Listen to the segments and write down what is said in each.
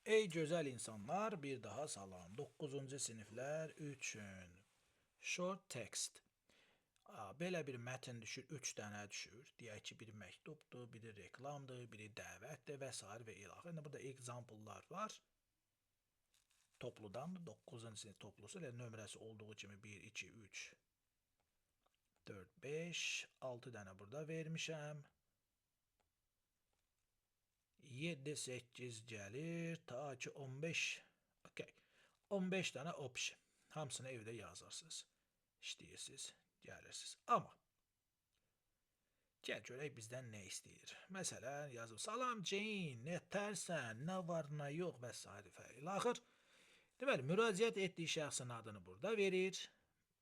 Ey gözəl insanlar, bir daha salam. 9-cu siniflər üçün short text. Belə bir mətn düşür, 3 dənə düşür. Deyək ki, biri məktubdur, biri reklamdır, biri dəvətdir və sair və ilaxır. İndi burada example'lar var. Topludan 9-cu sinif toplusu elə nömrəsi olduğu kimi 1, 2, 3, 4, 5, 6 dənə burada vermişəm. 7, 8 gəlir, ta ki 15. Okay. 15 dənə option. Hamısını evdə yazırsınız. İşləyirsiniz, gəlirsiniz. Amma gəl görək bizdən nə istəyir. Məsələn, yazıb: "Salam Jane, nətərsən, nə var, nə yox" və sair və ilaxır. Deməli, müraciət etdiyi şəxsin adını burada verir.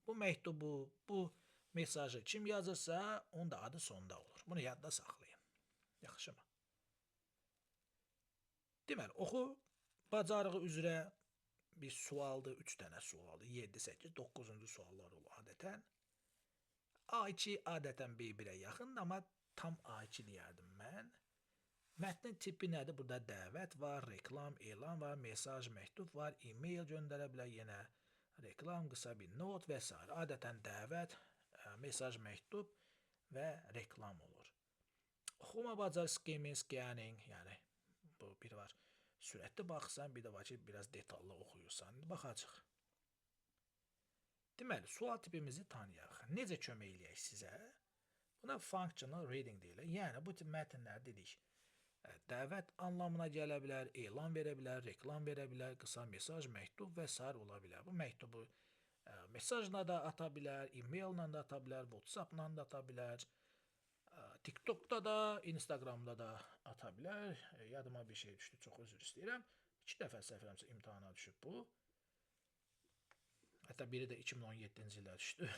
Bu məktubu, bu mesajı kim yazırsa, onun da adı sonda olur. Bunu yadda saxlayın. Yaxşımı? Deməli, oxu bacarığı üzrə bir sualdır, 3 dənə sualdır. 7, 8, 9-cu suallar olur adətən. A2 adətən B1-ə yaxındır, amma tam A2 deyərdim mən. Mətnin tipi nədir? Burada dəvət var, reklam, elan var, mesaj, məktub var, e-mail göndərə bilər yenə, reklam, qısa bir not və s. Adətən dəvət, mesaj, məktub və reklam olur. Oxuma bacar skimming, scanning, yəni bu bir var sürətli baxsan, bir də var ki, biraz detallı oxuyursan. İndi baxacaq. Deməli, sual tipimizi tanıyaq. Necə kömək eləyək sizə? Buna functional reading deyilir. Yəni bu tip mətnlər dedik. Dəvət anlamına gələ bilər, elan verə bilər, reklam verə bilər, qısa mesaj, məktub və sair ola bilər. Bu məktubu mesajla da ata bilər, e-maillə də ata bilər, WhatsApp-la da ata bilər. TikTokda da, Instagramda da ata bilər. Yadıma bir şey düşdü, çox üzr istəyirəm. İki dəfə səhv eləmirəmsə imtahana düşüb bu. Hətta biri də 2017-ci ildə düşdü.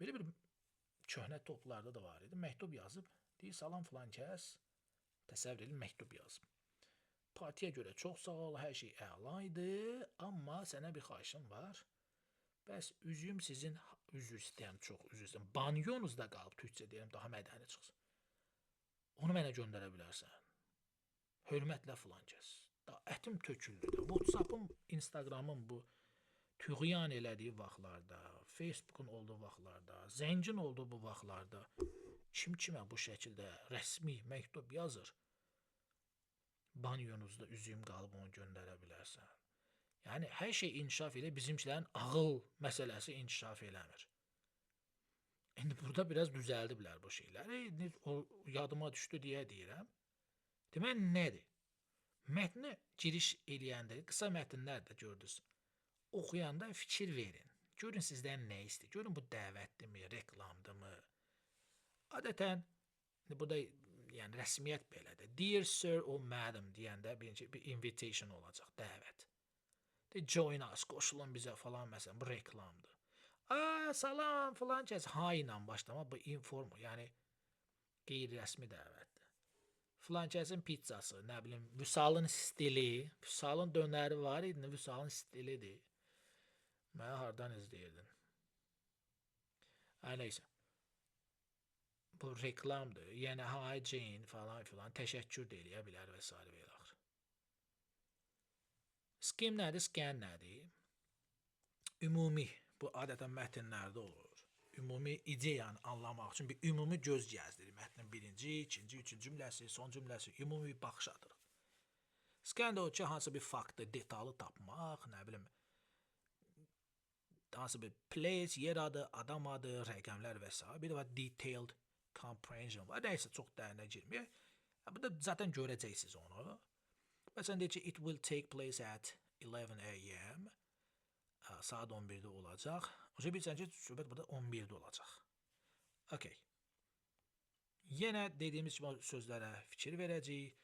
Belə bir köhnə toplarda da var idi. Məktub yazıb, deyir: "Salam filan kəs." Təsəvvür edin, məktub yazıb. "Partiya görə çox sağ ol, hər şey əla idi, amma sənə bir xahişim var. Bəs üzüyüm sizin, üzr istəyirəm, çox üzr istəyirəm. Banyonuzda qalıb, türkcə deyirəm, daha mədəni çıxsın. Onu mənə göndərə bilərsən. Hörmətlə filan kəs." Da ətim töküldü də. WhatsApp-ın, Instagram-ın bu tüğyan elədiyi vaxtlarda, Facebookun olduğu vaxtlarda, zəngin olduğu bu vaxtlarda kim kimə bu şəkildə rəsmi məktub yazır? "Banyonuzda üzüyüm qalıb, onu göndərə bilərsən." Yəni hər şey inkişaf edir, bizimkilərin ağıl məsələsi inkişaf eləmir. İndi burada biraz düzəldiblər bu şeyləri. İndi o yadıma düşdü deyə deyirəm. Deməli nədir? Mətnə giriş eləyəndə, qısa mətnlər də gördünüz. Oxuyanda fikir verin. Görün sizdən nə istəyir. Görün bu dəvətdirmi, reklamdırmı? Adətən indi burada yəni rəsmiyyət belədir. "Dear sir or madam" deyəndə birinci bir invitation olacaq, dəvət. De "Join us", qoşulun bizə falan məsələn, bu reklamdır. "Aa, salam filan kəs", "hi" ilə başlama, bu informal, yəni qeyri-rəsmi dəvətdir. Filan kəsin pizzası, nə bilim, Vüsalın stili, Vüsalın dönəri var idi, Vüsalın stilidir. Mənə hardan izləyirdin? Hə, nəysə. Bu reklamdır. Yəni "Hi Jane" falan filan təşəkkür də eləyə bilər və sair və ilaxır. Skim nədir, scan nədir? Ümumi, bu adətən mətnlərdə olur. Ümumi ideyanı anlamaq üçün bir ümumi göz gəzdirir. Mətnin birinci, ikinci, üçüncü cümləsi, son cümləsi, ümumi bir baxış atırıq. Scan də o ki, hansı bir faktı, detalı tapmaq, nə bilim, hansı bir place, yer adı, adam adı, rəqəmlər və s. Bir də var detailed comprehension var. Nəysə, çox dərinə girməyək. Burada zaten görəcəksiniz onu. Məsələn, deyir ki, "It will take place at 11 a.m." Saat 11-də olacaq. O zaman bilirsən ki, söhbət burada 11-də olacaq. Okay. Yenə dediyimiz kimi o sözlərə fikir verəcəyik.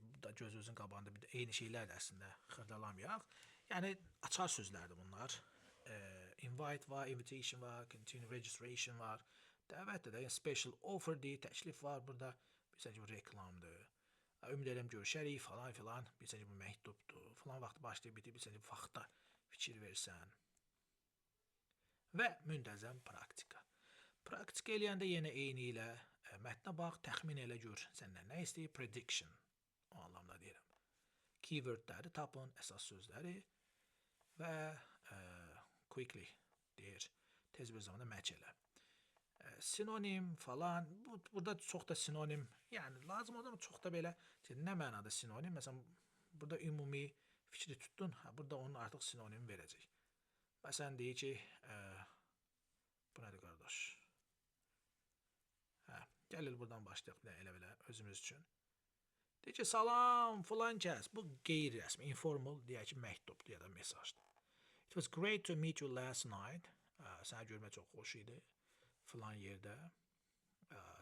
Bu da gözünüzün qabağında bir də eyni şeylər əslində, xırdalamayaq. Yəni açar sözlərdir bunlar. Invite var, invitation var, continue registration var. Dəvət də, yəni special offer deyir, təklif var burada. Bilirsən ki, bu reklamdır. Ümid edirəm görüşərik falan filan. Bilirsən ki, bu məktubdur. Falan vaxt başlayıb bitir, bilirsən ki, vaxta fikir versən. Və müntəzəm praktika. Praktika eləyəndə yenə eyni ilə mətnə bax, təxmin elə gör səndən nə istəyir, prediction. O anlamda deyirəm. Keywordləri tapın, əsas sözləri və quickly deyir. Tez bir zamanda match elə. Sinonim falan, burada çox da sinonim, yəni lazım olur, çox da belə, nə mənada sinonim? Məsələn, burada ümumi fikri tutdun, hə, burada onun artıq sinonimi verəcək. Məsələn, deyir ki, bu nədir qardaş? Hə, gəlir buradan başlayaq, elə belə özümüz üçün. Deyir ki, salam, filan kəs. Bu qeyri-rəsmi, informal, deyək ki, məktubdur ya da mesajdır. It was great to meet you last night. Səni görmək çox xoş idi. Filan yerdə.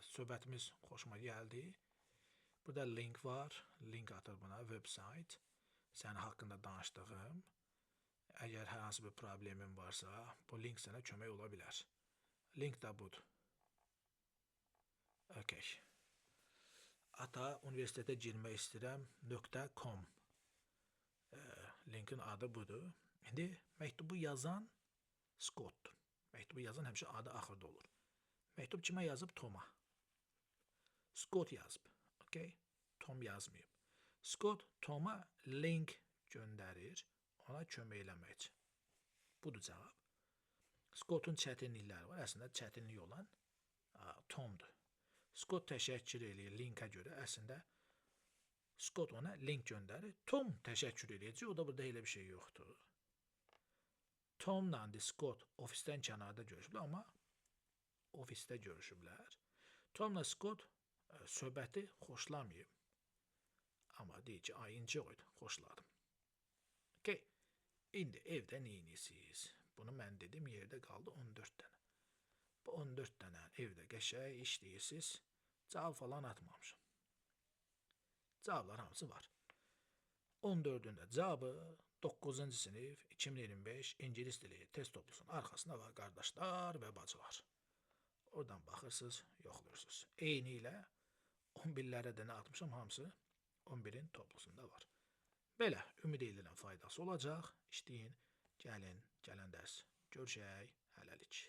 Söhbətimiz xoşuma gəldi. Burada link var. Link atır buna, website. Sənin haqqında danışdığım. Əgər hər hansı bir problemin varsa, bu link sənə kömək ola bilər. Link də budur. Okay. Ata universitetə girmək istəyirəm .com. Linkin adı budur. İndi məktubu yazan Scottdur. Məktubu yazan həmişə adı axırda olur. Məktub kimə yazıb? Toma. Scott yazıb. Okay? Tom yazmayıb. Scott Toma link göndərir ona kömək eləmək üçün. Budur cavab. Scottun çətinlikləri var. Əslində çətinlik olan Tomdur. Scott təşəkkür eləyir linkə görə. Əslində Scott ona link göndərir. Tom təşəkkür eləyəcək. O da burada elə bir şey yoxdur. Tomla Scott ofisdən kənarda görüşüblər, amma ofisdə görüşüblər. Tomla Scott söhbəti xoşlamayıb. Amma deyir ki, I enjoyed, xoşladım. Okay. İndi evdə nə edirsiniz? Bunu mən dedim, yerdə qaldı 14 dənə. Bu 14 dənə evdə qəşəng işləyirsiniz. Cavab falan atmamışam. Cavablar hamısı var. 14-ündə cavabı 9-cu sinif 2025 İngilis dili test toplusunun arxasında var qardaşlar və bacılar. Oradan baxırsınız, yoxluyursunuz. Eyni ilə 11-lərə də nə atmışam, hamısı 11-in toplusunda var. Belə, ümid edirəm faydası olacaq. İşləyin, gəlin, gələn dərs görüşək, hələlik.